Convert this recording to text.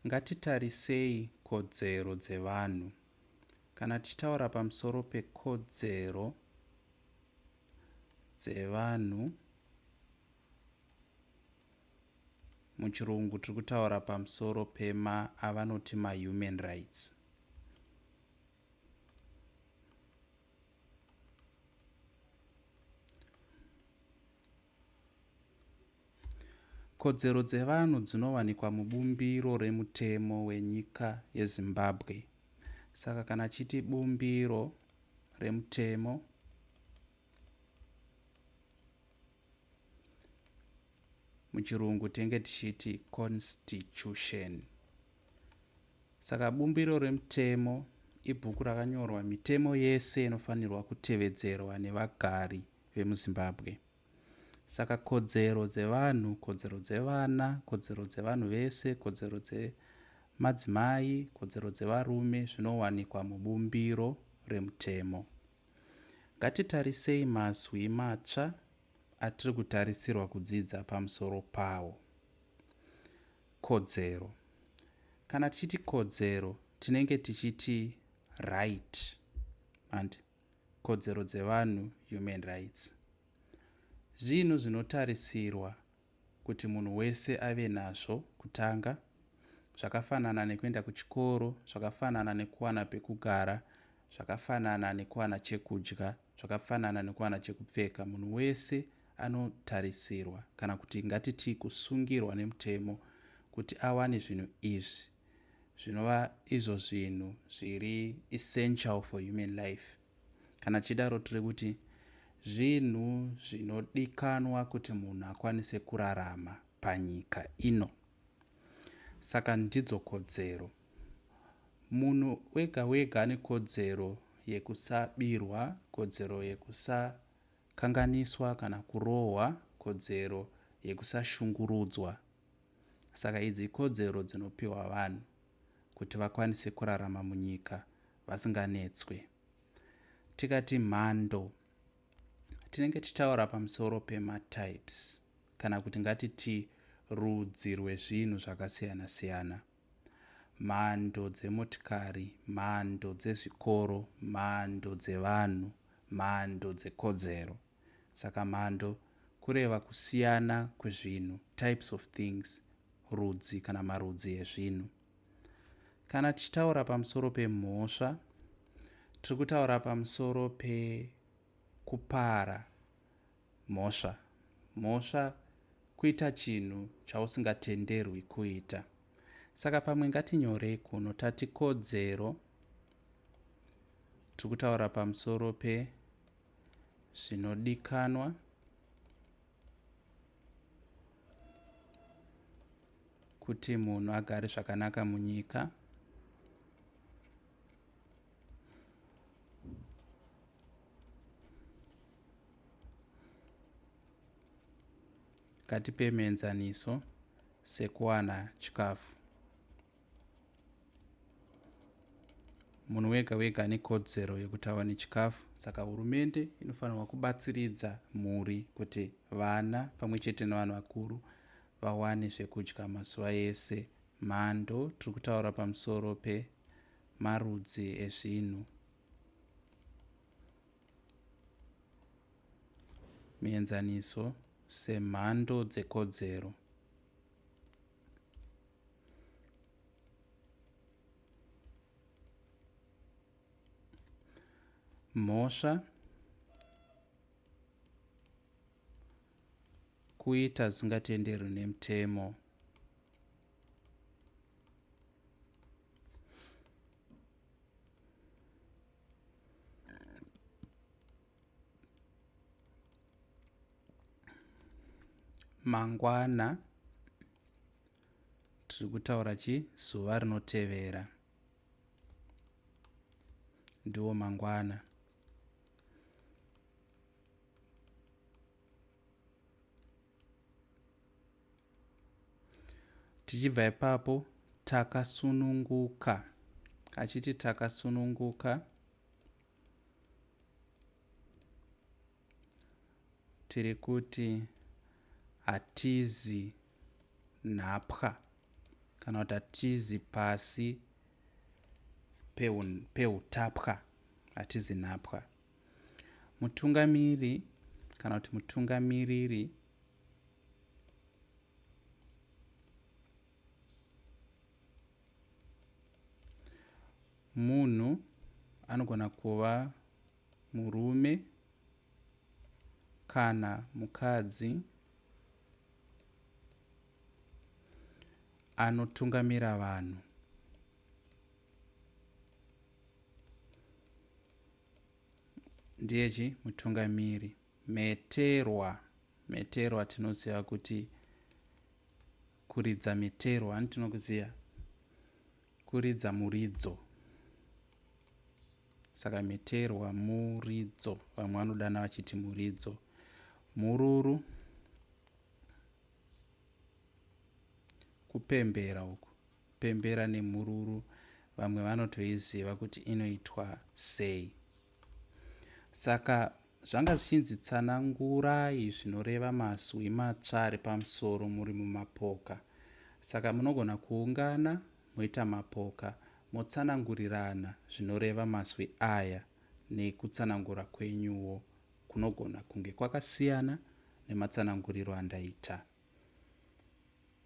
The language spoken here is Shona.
Ngatitarisei kodzero dzevanhu. Kana tichitaura pamusoro pekodzero dzevanhu, muchirungu tiri kutaura pamusoro pema avanoti mahuman rights. Kodzero dzevanhu dzinowanikwa mubumbiro remutemo wenyika yeZimbabwe. Saka kana chiti bumbiro remutemo muchirungu tinenge tichiti constitution. Saka bumbiro remutemo ibhuku rakanyorwa mitemo yese inofanirwa kutevedzerwa nevagari vemuZimbabwe. Saka kodzero dzevanhu, kodzero dzevana, kodzero dzevanhu vese, kodzero dzemadzimai, kodzero dzevarume zvinowanikwa mubumbiro remutemo. Ngatitarisei mazwi matsva atiri kutarisirwa kudzidza pamusoro pawo. Kodzero. Kana tichiti kodzero tinenge tichiti right and kodzero dzevanhu human rights. Zvinhu zvinotarisirwa kuti munhu wese ave nazvo kutanga zvakafanana nekuenda kuchikoro, zvakafanana nekuwana pekugara, zvakafanana nekuwana chekudya, zvakafanana nekuwana chekupfeka. Munhu wese anotarisirwa kana kuti ngatiti kusungirwa nemutemo kuti awane zvinhu izvi zvinova izvo zvinhu zviri essential for human life. Kana tichidaro tiri kuti zvinhu zvinodikanwa kuti munhu akwanise kurarama panyika ino. Saka ndidzo kodzero. Munhu wega wega ane kodzero yekusabirwa, kodzero yekusakanganiswa kana kurohwa, kodzero yekusashungurudzwa. Saka idzi ikodzero dzinopiwa vanhu kuti vakwanise kurarama munyika vasinganetswe. Tikati mhando tinenge tichitaura pamusoro pematypes kana kuti ngatiti rudzi rwezvinhu zvakasiyana siyana. Mhando dzemotikari, mhando dzezvikoro, mhando dzevanhu, mhando dzekodzero. Saka mhando kureva kusiyana kwezvinhu, types of things, rudzi kana marudzi ezvinhu. Kana tichitaura pamusoro pemhosva, tiri kutaura pamusoro pekupara mhosva. Mhosva kuita chinhu chausingatenderwi kuita. Saka pamwe ngatinyorei kuno tati kodzero tiri kutaura pamusoro pezvinodikanwa kuti munhu agare zvakanaka munyika. Ngatipe muenzaniso sekuwana chikafu. Munhu wega wega ane kodzero yekuti awane chikafu, saka hurumende inofanirwa kubatsiridza mhuri kuti vana pamwe chete nevanhu vakuru vawane zvekudya mazuva ese. Mhando tiri kutaura pamusoro pemarudzi ezvinhu. Mienzaniso semhando dzekodzero. Mhosva kuita zvisingatenderwi nemutemo. Mangwana tiri kutaura chi zuva rinotevera ndiwo mangwana. Tichibva ipapo takasununguka. Achiti takasununguka tiri kuti hatizi nhapwa. kana kuti hatizi pasi peutapwa, hatizi nhapwa. Mutungamiri kana kuti mutungamiriri munhu anogona kuva murume kana mukadzi anotungamira vanhu. Ndiye chi mutungamiri. Mheterwa. Mheterwa tinoziva kuti kuridza mheterwa ani tinokuziva kuridza muridzo. Saka mheterwa muridzo vamwe vanodana vachiti muridzo. Mhururu kupembera uku. Pembera nemhururu vamwe vanotoiziva kuti inoitwa sei. Saka zvanga zvichinzi tsanangurai zvinoreva mazwi matsva ari pamusoro muri mumapoka. Saka munogona kuungana moita mapoka motsanangurirana zvinoreva mazwi aya nekutsanangura kwenyuwo kunogona kunge kwakasiyana nematsananguriro andaita.